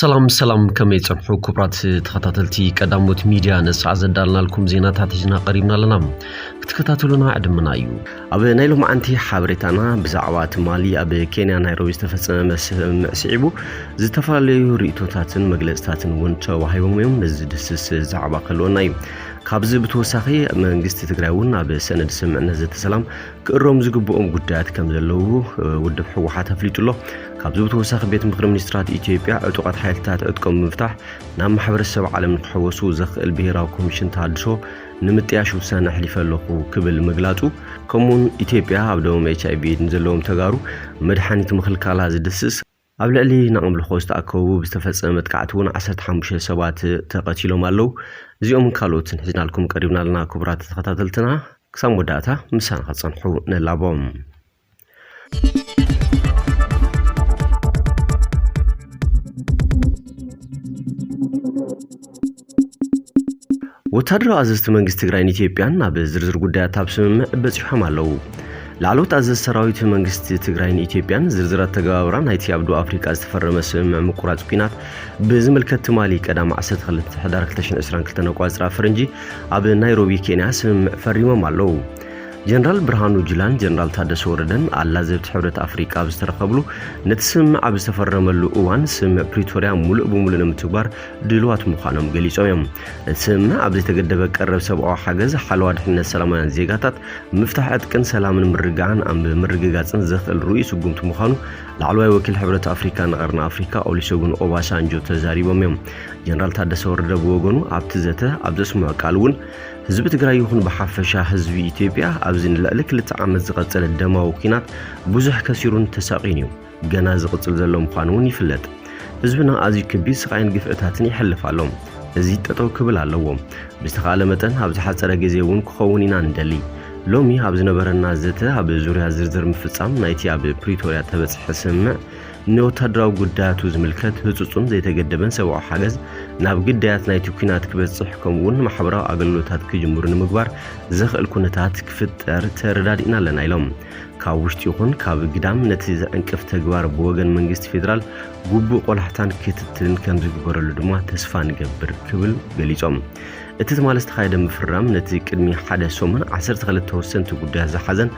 ሰላም ሰላም፣ ከመይ ጸንሑ ክቡራት ተኸታተልቲ ቀዳሞት ሚድያ? ነስዓ ዘዳልናልኩም ዜናታት ሒዝና ቀሪብና ኣለና፣ ክትከታተሉና ዕድምና እዩ። ኣብ ናይ ሎማዓንቲ ሓበሬታና ብዛዕባ ትማሊ ኣብ ኬንያ ናይሮቢ ዝተፈጸመ ስምምዕ ስዒቡ ዝተፈላለዩ ርእይቶታትን መግለጽታትን እውን ተዋሂቦም እዮም። ነዚ ድስስ ዛዕባ ክህልወና እዩ። ካብዚ ብተወሳኺ መንግስቲ ትግራይ እውን ኣብ ሰነድ ስምምዕነት ዘተ ሰላም ክእረሙ ዝግብኦም ጉዳያት ከም ዘለዉ ውድብ ህወሓት ኣፍሊጡ ኣሎ። ካብዚ ብተወሳኺ ቤት ምኽሪ ሚኒስትራት ኢትዮጵያ ዕጡቓት ሓይልታት ዕጥቆም ብምፍታሕ ናብ ማሕበረሰብ ዓለም ንክሕወሱ ዘኽእል ብሄራዊ ኮሚሽን ተሃድሶ ንምጥያሽ ውሳነ ኣሕሊፈ ኣለኹ ክብል ምግላጹ፣ ከምኡውን ኢትዮጵያ ኣብ ደሞም ኤች ኣይ ቪ ኤድስ ዘለዎም ተጋሩ መድሓኒት ምኽልካላ ዝድስስ፣ ኣብ ልዕሊ ንኣምልኾ ዝተኣከቡ ብዝተፈጸመ መጥቃዕቲ እውን ዓሰርተ ሓሙሽተ ሰባት ተቐቲሎም ኣለዉ። እዚኦምን ካልኦትን ሒዝናልኩም ቀሪብና ኣለና። ክቡራት ተኸታተልትና፣ ክሳብ መወዳእታ ምሳና ክትጸንሑ ንላቦም። ወታደራዊ ኣዘዝቲ መንግስቲ ትግራይን ኢትዮጵያን ኣብ ዝርዝር ጉዳያት ኣብ ስምምዕ በጺሖም ኣለዉ። ላዕለዎት ኣዘዝቲ ሰራዊት መንግስቲ ትግራይን ኢትዮጵያን ዝርዝር ኣተገባብራ ናይቲ ኣብ ደቡብ ኣፍሪቃ ዝተፈረመ ስምምዕ ምቁራጽ ኲናት ብዝምልከት ትማሊ ቀዳም ዓሰርተ ክልተ ሕዳር ክልተ ሽሕን ዕስራን ክልተን ኣቋጽራ ፈረንጂ ኣብ ናይሮቢ ኬንያ ስምምዕ ፈሪሞም ኣለዉ። ጀነራል ብርሃኑ ጁላን ጀነራል ታደሰ ወረደን ኣላዘብቲ ሕብረት ኣፍሪቃ ኣብ ዝተረኸብሉ፣ ነቲ ስምምዕ ኣብ ዝተፈረመሉ እዋን ስምምዕ ፕሪቶርያ ሙሉእ ብሙሉእ ንምትግባር ድልዋት ምዃኖም ገሊጾም እዮም። እቲ ስምምዕ ኣብ ዘይተገደበ ቀረብ ሰብኣዊ ሓገዝ፣ ሓለዋ ድሕነት ሰላማውያን ዜጋታት፣ ምፍታሕ ዕጥቅን ሰላምን ምርግጋዕን ኣብ ምርግጋጽን ዘኽእል ርኡይ ስጉምቲ ምዃኑ ላዕለዋይ ወኪል ሕብረት ኣፍሪካ ንቐርኒ ኣፍሪካ ኦሉሰጉን ኦባሳንጆ ተዛሪቦም እዮም። ጀነራል ታደሰ ወረደ ብወገኑ ኣብቲ ዘተ ኣብ ዘስምዖ ቃል እውን ህዝቢ ትግራይ ይኹን ብሓፈሻ ህዝቢ ኢትዮጵያ ኣብዚ ንልዕሊ ክልተ ዓመት ዝቐጸለ ደማዊ ኲናት ብዙሕ ከሲሩን ተሳቒዩን እዩ። ገና ዝቕጽል ዘሎ ምዃኑ እውን ይፍለጥ። ህዝብና ኣዝዩ ከቢድ ስቓይን ግፍዕታትን ይሕልፍ ኣሎ። እዚ ጠጠው ክብል ኣለዎ። ብዝተኻእለ መጠን ኣብ ዝሓጸረ ግዜ እውን ክኸውን ኢና ንደሊ። ሎሚ ኣብ ዝነበረና ዘተ ኣብ ዙርያ ዝርዝር ምፍጻም ናይቲ ኣብ ፕሪቶርያ ተበጽሐ ስምምዕ፣ ንወታደራዊ ጉዳያቱ ዝምልከት ህጹጽን ዘይተገደበን ሰብኣዊ ሓገዝ ናብ ግዳያት ናይቲ ኲናት ክበጽሕ፣ ከምኡ'ውን ማሕበራዊ ኣገልግሎታት ክጅምሩ ንምግባር ዘኽእል ኩነታት ክፍጠር ተረዳዲእና ኣለና ኢሎም። ካብ ውሽጢ ይኹን ካብ ግዳም ነቲ ዘዕንቅፍ ተግባር ብወገን መንግስቲ ፌደራል ግቡእ ቆላሕታን ክትትልን ከም ዝግበረሉ ድማ ተስፋ ንገብር ክብል ገሊጾም። እቲ ትማሊ ዝተኻየደ ምፍራም ነቲ ቅድሚ ሓደ ሰሙን ዓሰርተ ክልተ ወሰንቲ ጉዳያት ዝሓዘን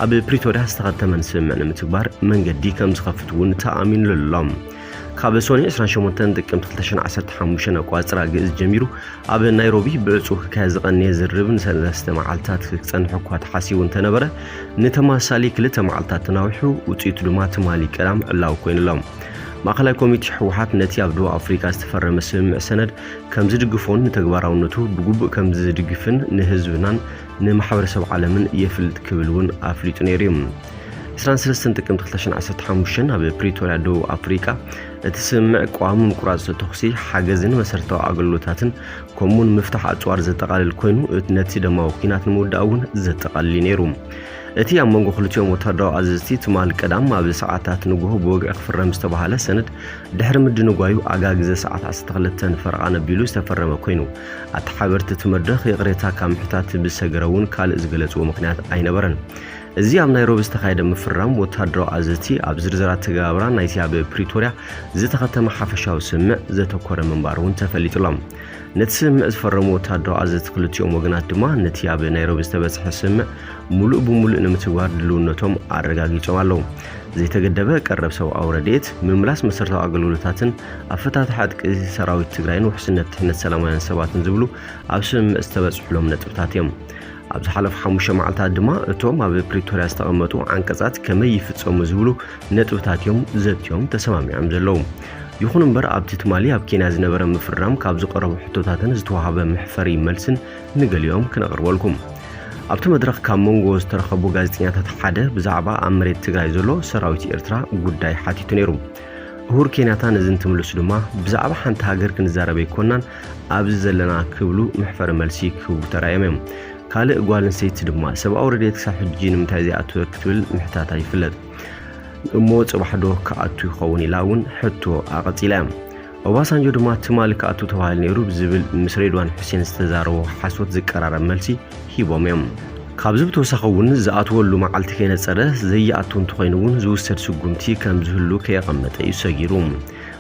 ኣብ ፕሪቶርያ ዝተኸተመን ስምምዕ ንምትግባር መንገዲ ከም ዝኸፍት እውን ተኣሚኑሉ ኣሎ። ካብ ሰኑይ ዕስራን ሸሞንተን ጥቅምቲ ክልተ ሽሕን ዓሰርተ ሓሙሽተን ኣቋጽራ ግእዝ ጀሚሩ ኣብ ናይሮቢ ብዕጹው ክካየድ ዝቐነየ ዝርርብ ንሰለስተ መዓልታት ክጸንሕ እኳ ተሓሲቡ እንተነበረ፣ ንተመሳሳሊ ክልተ መዓልታት ተናዊሑ፣ ውጽኢቱ ድማ ትማሊ ቀዳም ዕላዊ ኮይኑ'ሎ። ማእኸላይ ኮሚቴ ህወሓት ነቲ ኣብ ደቡብ ኣፍሪቃ ዝተፈረመ ስምምዕ ሰነድ ከም ዝድግፎን ንተግባራውነቱ ብግቡእ ከም ዝድግፍን ንህዝብናን ንማሕበረሰብ ዓለምን የፍልጥ ክብል እውን ኣፍሊጡ ነይሩ እዩ። ዕስራን ሰለስተን ጥቅምቲ ክልተ ሽሕን ዓሰርተ ሓሙሽተን ኣብ ፕሪቶርያ ደቡብ ኣፍሪቃ እቲ ስምምዕ ቀዋሚ ምቁራጽ ተኹሲ፣ ሓገዝን መሰረታዊ ኣገልግሎታትን ከምኡውን ምፍታሕ ኣጽዋር ዘጠቓልል ኮይኑ፣ እቲ ነቲ ደማዊ ኲናት ንምውዳእ እውን ዘጠቓልል እዩ ነይሩ። እቲ ኣብ መንጎ ክልቲኦም ወታደራዊ ኣዘዝቲ ትማል ቀዳም ኣብ ሰዓታት ንግሆ ብወግዒ ክፍረም ዝተባህለ ሰነድ ድሕሪ ምድንጓዩ ኣጋ ግዘ ሰዓት ዓሰርተ ክልተ ፈረቓ ነቢሉ ዝተፈረመ ኮይኑ፣ ኣተሓበርቲ እቲ መድረኽ ይቕሬታ ካብ ምሕታት ብዝሰገረ እውን ካልእ ዝገለጽዎ ምኽንያት ኣይነበረን። እዚ ኣብ ናይሮቢ ዝተኻየደ ምፍራም ወታደራዊ ኣዘዝቲ ኣብ ዝርዝር ኣተገባብራ ናይቲ ኣብ ፕሪቶርያ ዝተኸተመ ሓፈሻዊ ስምምዕ ዘተኮረ ምንባሩ እውን ተፈሊጡ ኣሎ። ነቲ ስምምዕ ዝፈረሙ ወታደራዊ ኣዘዝቲ ክልቲኦም ወገናት ድማ ነቲ ኣብ ናይሮቢ ዝተበጽሐ ስምምዕ ሙሉእ ብሙሉእ ንምትግባር ድልውነቶም ኣረጋጊጾም ኣለዉ። ዘይተገደበ ቀረብ ሰብኣዊ ረድኤት፣ ምምላስ መሰረታዊ ኣገልግሎታትን ኣፈታትሓ ዕጥቂ ሰራዊት ትግራይን ውሕስነት ድሕነት ሰላማውያን ሰባትን ዝብሉ ኣብ ስምምዕ ዝተበጽሑሎም ነጥብታት እዮም። ኣብ ዝሓለፉ ሓሙሽተ መዓልታት ድማ እቶም ኣብ ፕሪቶርያ ዝተቐመጡ ዓንቀጻት ከመይ ይፍጸሙ ዝብሉ ነጥብታት እዮም ዘትዮም ተሰማሚዖም ዘለዉ። ይኹን እምበር፣ ኣብቲ ትማሊ ኣብ ኬንያ ዝነበረ ምፍራም ካብ ዝቐረቡ ሕቶታትን ዝተዋህበ መሕፈሪ መልስን ንገሊኦም ክነቕርበልኩም። ኣብቲ መድረኽ ካብ መንጎ ዝተረኸቡ ጋዜጠኛታት ሓደ ብዛዕባ ኣብ መሬት ትግራይ ዘሎ ሰራዊት ኤርትራ ጉዳይ ሓቲቱ ነይሩ። እሁር ኬንያታ ነዚ እንትምልሱ ድማ፣ ብዛዕባ ሓንቲ ሃገር ክንዛረብ ኣይኮናን ኣብዚ ዘለና ክብሉ መሕፈሪ መልሲ ክህቡ ተራእዮም እዮም። ካልእ ጓል ኣንስተይቲ ድማ፣ ሰብኣዊ ረድኤት ክሳብ ሕጂ ንምንታይ ዘይኣተወ ክትብል ምሕታታ ይፍለጥ። እሞ ጽባሕ ዶ ክኣቱ ይኸውን ኢላ እውን ሕቶ ኣቐጺላ እያ። ኦባሳንጆ ድማ ትማሊ ክኣቱ ተባሂሉ ነይሩ ብዝብል ምስ ሬድዋን ሑሴን ዝተዛረቦ ሓሶት ዝቀራረብ መልሲ ሂቦም እዮም። ካብዚ ብተወሳኺ እውን ዝኣትወሉ መዓልቲ ከይነጸረ ዘይኣቱ እንተኾይኑ እውን ዝውሰድ ስጉምቲ ከም ዝህሉ ከየቐመጠ እዩ ሰጊሩ።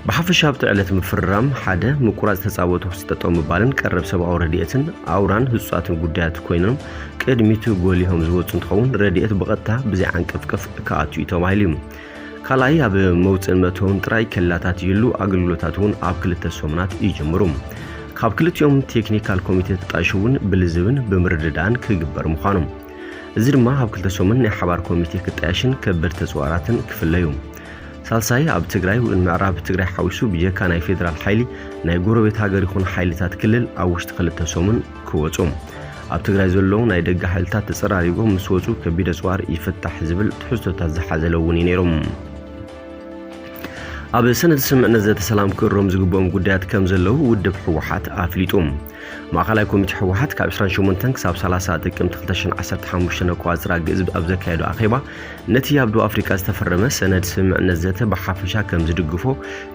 ብሓፈሻ ኣብቲ ዕለት ምፍርራም ሓደ ምቁራጽ ተጻብኦ ተኹሲ ጠጠው ምባልን ቀረብ ሰብኣዊ ረድኤትን ኣውራን ህጹጻትን ጉዳያት ኮይኖም ቅድሚቱ ጎሊሆም ዝወጹ እንትኸውን፣ ረድኤት ብቐጥታ ብዘይ ዓንቀፍቀፍ ክኣቱ እዩ ተባሂሉ እዩ። ካልኣይ፣ ኣብ መውፅእን መእተውን ጥራይ ከላታት ይህሉ፣ ኣገልግሎታት እውን ኣብ ክልተ ሰሙናት ይጅምሩ። ካብ ክልቲኦም ቴክኒካል ኮሚቴ ተጣይሹ እውን ብልዝብን ብምርድዳእን ክግበር ምዃኑ፣ እዚ ድማ ኣብ ክልተ ሰሙን ናይ ሓባር ኮሚቴ ክጣየሽን ከበድ ተፅዋራትን ክፍለዩ። ሳልሳይ፣ ኣብ ትግራይ ምዕራብ ትግራይ ሓዊሱ ብጀካ ናይ ፌደራል ሓይሊ ናይ ጎረቤት ሃገር ይኹን ሓይልታት ክልል ኣብ ውሽጢ ክልተ ሰሙን ክወፁ። ኣብ ትግራይ ዘለዉ ናይ ደገ ሓይልታት ተፀራሪጎም ምስ ወፁ ከቢድ ኣፅዋር ይፍታሕ ዝብል ትሕዝቶታት ዝሓዘለ እውን እዩ ነይሮም። ኣብ ሰነድ ስምምዕነት ዘተ ሰላም ክእረሙ ዝግብኦም ጉዳያት ከም ዘለዉ ውድብ ህወሓት ኣፍሊጡ። ማእኸላይ ኮሚቴ ህወሓት ካብ ዕስራን ሸሞንተን ክሳብ ሰላሳ ጥቅምቲ ክልተ ሽሕን ዓሰርተ ሓሙሽተን ኣቆፃፅራ ግእዝ ኣብ ዘካየዶ ኣኼባ፣ ነቲ ኣብ ደቡብ ኣፍሪቃ ዝተፈረመ ሰነድ ስምምዕነት ዘተ ብሓፈሻ ከም ዝድግፎ፣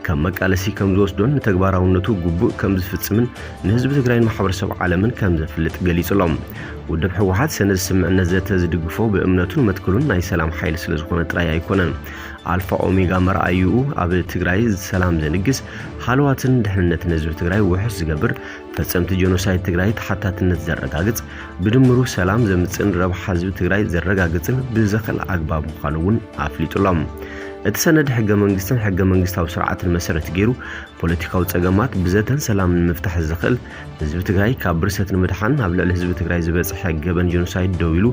ከም መቃለሲ ከም ዝወስዶን ንተግባራውነቱ ግቡእ ከም ዝፍጽምን ንህዝቢ ትግራይን ማሕበረሰብ ዓለምን ከም ዘፍልጥ ገሊጹ ኣሎ። ውድብ ህወሓት ሰነድ ስምምዕነት ዘተ ዝድግፎ ብእምነቱን መትከሉን ናይ ሰላም ሓይሊ ስለ ዝኾነ ጥራይ ኣይኮነን። ኣልፋ ኦሜጋ መርኣይኡ ኣብ ትግራይ ሰላም ዘንግስ፣ ሃለዋትን ድሕንነትን ህዝቢ ትግራይ ውሑስ ዝገብር፣ ፈጸምቲ ጀኖሳይድ ትግራይ ተሓታትነት ዘረጋግጽ፣ ብድምሩ ሰላም ዘምጽእን ረብሓ ህዝቢ ትግራይ ዘረጋግጽን ብዘኽእል ኣግባብ ምዃኑ እውን ኣፍሊጡ ኣሎ። እቲ ሰነድ ሕገ መንግስትን ሕገ መንግስታዊ ስርዓትን መሰረት ገይሩ ፖለቲካዊ ጸገማት ብዘተን ሰላምን ንምፍታሕ ዘኽእል፣ ህዝቢ ትግራይ ካብ ብርሰት ንምድሓን ኣብ ልዕሊ ህዝቢ ትግራይ ዝበጽሐ ገበን ጀኖሳይድ ደው ኢሉ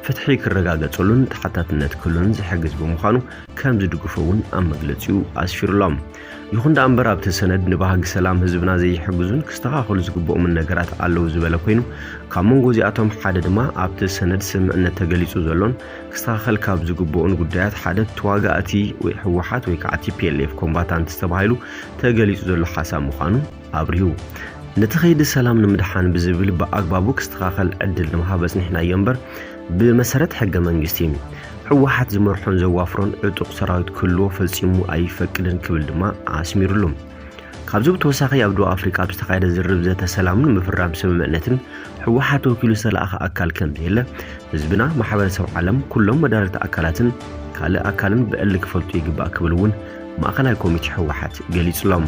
ፍትሒ ክረጋገጸሉን ተሓታትነት ክህሉን ዝሕግዝ ብምዃኑ ከም ዝድግፎ እውን ኣብ መግለጺኡ ኣስፊሩ ኣሎ። ይኹን ደኣ እምበር ኣብቲ ሰነድ ንባህጊ ሰላም ህዝብና ዘይሕግዙን ክስተኻኸሉ ዝግብኦምን ነገራት ኣለዉ ዝበለ ኮይኑ፣ ካብ መንጎ እዚኣቶም ሓደ ድማ ኣብቲ ሰነድ ስምምዕነት ተገሊጹ ዘሎን ክስተኻኸል ካብ ዝግብኦን ጉዳያት ሓደ ተዋጋእቲ ወይ ህወሓት ወይ ከዓ ቲ ፒ ኤል ኤፍ ኮምባታንትስ ተባሂሉ ተገሊጹ ዘሎ ሓሳብ ምዃኑ ኣብሪሁ። ነቲ ከይዲ ሰላም ንምድሓን ብዝብል ብኣግባቡ ክስተኻኸል ዕድል ንምሃብ ኣጽኒሕናዮ እምበር ብመሰረት ሕገ መንግስቲ ህወሓት ዝመርሖን ዘዋፍሮን ዕጡቕ ሰራዊት ክህልዎ ፈጺሙ ኣይፈቅድን ክብል ድማ ኣስሚሩሉ። ካብዚ ብተወሳኺ ኣብ ደቡብ ኣፍሪቃ ኣብ ዝተኻየደ ዝርርብ ዘተ ሰላምን ምፍራም ስምምዕነትን ህወሓት ተወኪሉ ዝተለኣኸ ኣካል ከም ዘየለ፣ ህዝብና፣ ማሕበረሰብ ዓለም፣ ኩሎም መዳርግቲ ኣካላትን ካልእ ኣካልን ብዕሊ ክፈልጡ ይግባእ ክብል እውን ማእኸላይ ኮሚቴ ህወሓት ገሊጹ ኣሎ።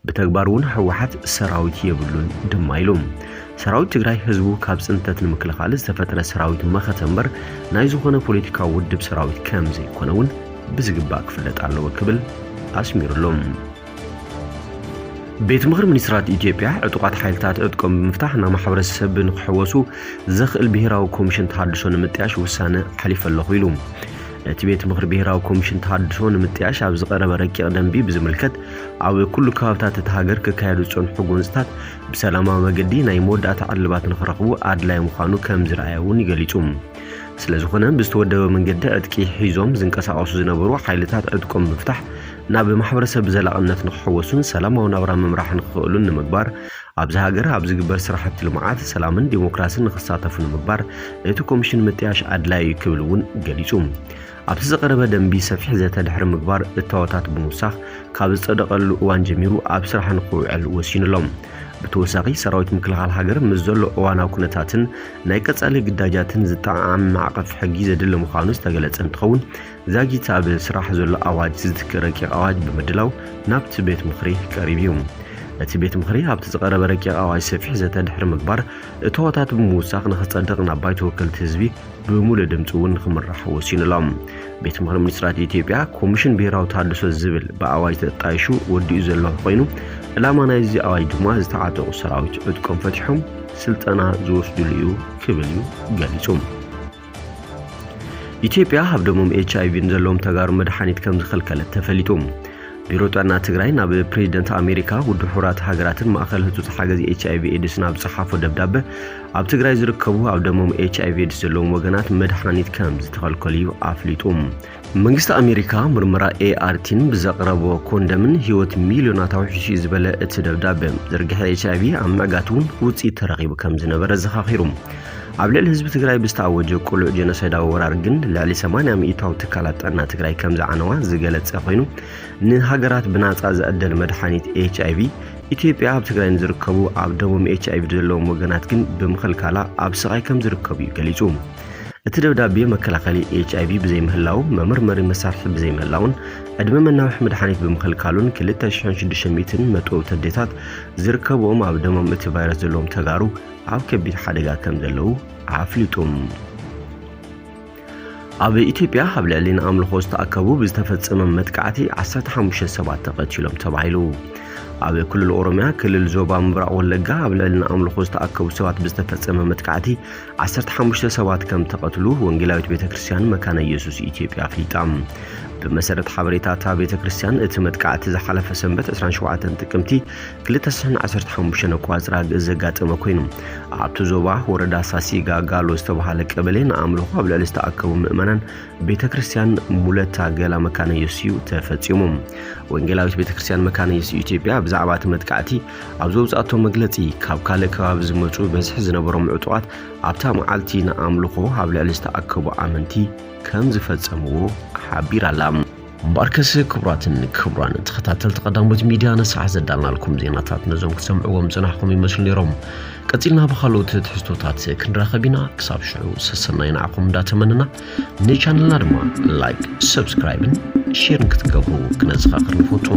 ብተግባር እውን ህወሓት ሰራዊት የብሉን ድማ ኢሉ። ሰራዊት ትግራይ ህዝቡ ካብ ፅንተት ንምክልኻል ዝተፈጠረ ሰራዊት መኸተ እምበር ናይ ዝኾነ ፖለቲካዊ ውድብ ሰራዊት ከም ዘይኮነ እውን ብዝግባእ ክፍለጥ ኣለዎ ክብል ኣስሚሩሉ። ቤት ምኽሪ ሚኒስትራት ኢትዮጵያ ዕጡቓት ሓይልታት ዕጥቆም ብምፍታሕ ናብ ማሕበረሰብ ንክሕወሱ ዘኽእል ብሄራዊ ኮሚሽን ተሃድሶ ንምጥያሽ ውሳነ ሓሊፈ ኣለኹ ኢሉ። እቲ ቤት ምኽሪ ብሄራዊ ኮሚሽን ተሃድሶ ንምጥያሽ ኣብ ዝቐረበ ረቂቕ ደንቢ ብዝምልከት፣ ኣብ ኩሉ ከባብታት እታ ሃገር ክካየዱ ዝጸንሑ ጎንፅታት ብሰላማዊ መገዲ ናይ መወዳእታ ዕልባት ንኽረኽቡ ኣድላዪ ምዃኑ ከም ዝረኣየ እውን ገሊጹ። ስለ ዝኾነ፣ ብዝተወደበ መንገዲ ዕጥቂ ሒዞም ዝንቀሳቐሱ ዝነበሩ ሓይልታት ዕጥቆም ብምፍታሕ ናብ ማሕበረሰብ ብዘላቕነት ንክሕወሱን ሰላማዊ ናብራ ምምራሕ ንክኽእሉን ንምግባር፣ ኣብዚ ሃገር ኣብ ዝግበር ስራሕቲ ልምዓት፣ ሰላምን ዲሞክራስን ንክሳተፉ ንምግባር እቲ ኮሚሽን ምጥያሽ ኣድላዪ እዩ ክብል እውን ገሊጹ። ኣብቲ ዝቐረበ ደንቢ ሰፊሕ ዘተ ድሕሪ ምግባር እታወታት ብምውሳኽ ካብ ዝጸደቐሉ እዋን ጀሚሩ ኣብ ስራሕ ንክውዕል ወሲኑ ኣሎ። ብተወሳኺ ሰራዊት ምክልኻል ሃገር ምስ ዘሎ እዋናዊ ኩነታትን ናይ ቀጻሊ ግዳጃትን ዝጠዓዓም ማዕቐፍ ሕጊ ዘድሊ ምዃኑ ዝተገለጸ እንትኸውን፣ ዛጊት ኣብ ስራሕ ዘሎ ኣዋጅ ዝትክእ ረቂቕ ኣዋጅ ብምድላው ናብቲ ቤት ምኽሪ ቀሪቡ እዩ። እቲ ቤት ምኽሪ ኣብቲ ዝቐረበ ረቂቕ ኣዋጅ ሰፊሕ ዘተ ድሕሪ ምግባር እታወታት ብምውሳኽ ንኽጸድቕ ናብ ባይቶ ወከልቲ ህዝቢ ብምሉእ ድምፂ እውን ንክምራሕ ወሲኑ ኣሎ። ቤት ምኽሪ ሚኒስትራት ኢትዮጵያ ኮሚሽን ብሄራዊ ተሃድሶ ዝብል ብኣዋጅ ተጣይሹ ወዲኡ ዘሎ ኮይኑ፣ ዕላማ ናይዚ ኣዋጅ ድማ ዝተዓጠቑ ሰራዊት ዕጥቆም ፈቲሖም ስልጠና ዝወስድሉ እዩ ክብል እዩ ገሊጹ። ኢትዮጵያ ኣብ ደሞም ኤች ኣይ ቪ ንዘለዎም ተጋሩ መድሓኒት ከም ዝኸልከለት ተፈሊጡ። ቢሮ ጥዕና ትግራይ ናብ ፕሬዚደንት ኣሜሪካ፣ ውድብ ሕቡራት ሃገራትን ማእኸል ህጹጽ ሓገዝ ኤች ኣይ ቪ ኤድስን ኣብ ዝጸሓፎ ደብዳበ፣ ኣብ ትግራይ ዝርከቡ ኣብ ደሞም ኤች ኣይ ቪ ኤድስ ዘለዎም ወገናት መድሓኒት ከም ዝተኸልከሉ እዩ ኣፍሊጡ። መንግስቲ ኣሜሪካ ምርመራ ኤ ኣር ቲን ብዘቕረቦ ኮንደምን ህይወት ሚልዮናት ኣውሒሱ እዩ ዝበለ እቲ ደብዳበ፣ ዝርግሐ ኤች ኣይ ቪ ኣብ ምዕጋት እውን ውፅኢት ተረኺቡ ከም ዝነበረ ዘኻኺሩ። ኣብ ልዕሊ ህዝቢ ትግራይ ብዝተኣወጀ ቅሉዕ ጀኖሳይዳዊ ወራር ግን ልዕሊ ሰማንያ ሚእታዊ ትካላት ጥዕና ትግራይ ከም ዝዓነዋ ዝገለጸ ኮይኑ፣ ንሃገራት ብናጻ ዝዕደል መድሓኒት ኤች ኣይ ቪ፣ ኢትዮጵያ ኣብ ትግራይ ንዝርከቡ ኣብ ደሞም ኤች ኣይ ቪ ዘለዎም ወገናት ግን ብምኽልካላ ኣብ ስቓይ ከም ዝርከቡ እዩ ገሊጹ። እቲ ደብዳቤ መከላኸሊ ኤች ኣይ ቪ ብዘይምህላው፣ መመርመሪ መሳርሒ ብዘይምህላውን ዕድመ መናውሒ መድሓኒት ብምኽልካሉን ክልተ ሽሕን ሽዱሽተ ሚእትን መጥወውቲ ኣዴታት ዝርከብዎም ኣብ ደሞም እቲ ቫይረስ ዘለዎም ተጋሩ ኣብ ከቢድ ሓደጋ ከም ዘለዉ ኣፍሊጡ። ኣብ ኢትዮጵያ ኣብ ልዕሊ ንኣምልኾ ዝተኣከቡ ብዝተፈጸመ መጥቃዕቲ ዓሰርተ ሓሙሽተ ሰባት ተቐቲሎም ተባሂሉ። ኣብ ክልል ኦሮሚያ ክልል ዞባ ምብራቕ ወለጋ ኣብ ልዕሊ ንኣምልኾ ዝተኣከቡ ሰባት ብዝተፈጸመ መጥቃዕቲ ዓሰርተ ሓሙሽተ ሰባት ከም ተቐትሉ ወንጌላዊት ቤተ ክርስቲያን መካነ ኢየሱስ ኢትዮጵያ ኣፍሊጣ። ብመሰረት ሓበሬታ እታ ቤተ ክርስቲያን፣ እቲ መጥቃዕቲ ዝሓለፈ ሰንበት ዕስራን ሸውዓተን ጥቅምቲ ክልተ ሽሕን ዓሰርተ ሓሙሽተን ኣቋጽራ ግእዝ ዘጋጠመ ኮይኑ፣ ኣብቲ ዞባ ወረዳ ሳሲጋ ጋሎ ዝተባሃለ ቀበሌ ንኣምልኾ ኣብ ልዕሊ ዝተኣከቡ ምእመናን ቤተ ክርስቲያን ሙለታ ገላ መካነ ኢየሱስ እዩ ተፈጺሙ። ወንጌላዊት ቤተ ክርስቲያን መካነ ኢየሱስ ኢትዮጵያ ብዛዕባ እቲ መጥቃዕቲ ኣብ ዘውፅኣቶ መግለፂ፣ ካብ ካልእ ከባቢ ዝመፁ በዝሒ ዝነበሮም ዕጡቓት ኣብታ መዓልቲ ንኣምልኾ ኣብ ልዕሊ ዝተኣከቡ ኣመንቲ ከም ዝፈጸምዎ ሓቢራላ። እምበኣርከስ ክቡራትን ክቡራን ተኸታተልቲ ቀዳሞት ሚድያ፣ ንሰዓት ዘዳልናልኩም ዜናታት ነዞም ክትሰምዕዎም ዝጸናሕኩም ይመስሉ ነይሮም። ቀጺልና ብኻልኦት ትሕዝቶታት ክንራኸብ ኢና። ክሳብ ሽዑ ሰሰናይ ንዓኹም እንዳተመነና፣ ንቻነልና ድማ ላይክ፣ ሰብስክራይብን ሼርን ክትገብሩ ክነዘኻኽር ንፈቱ።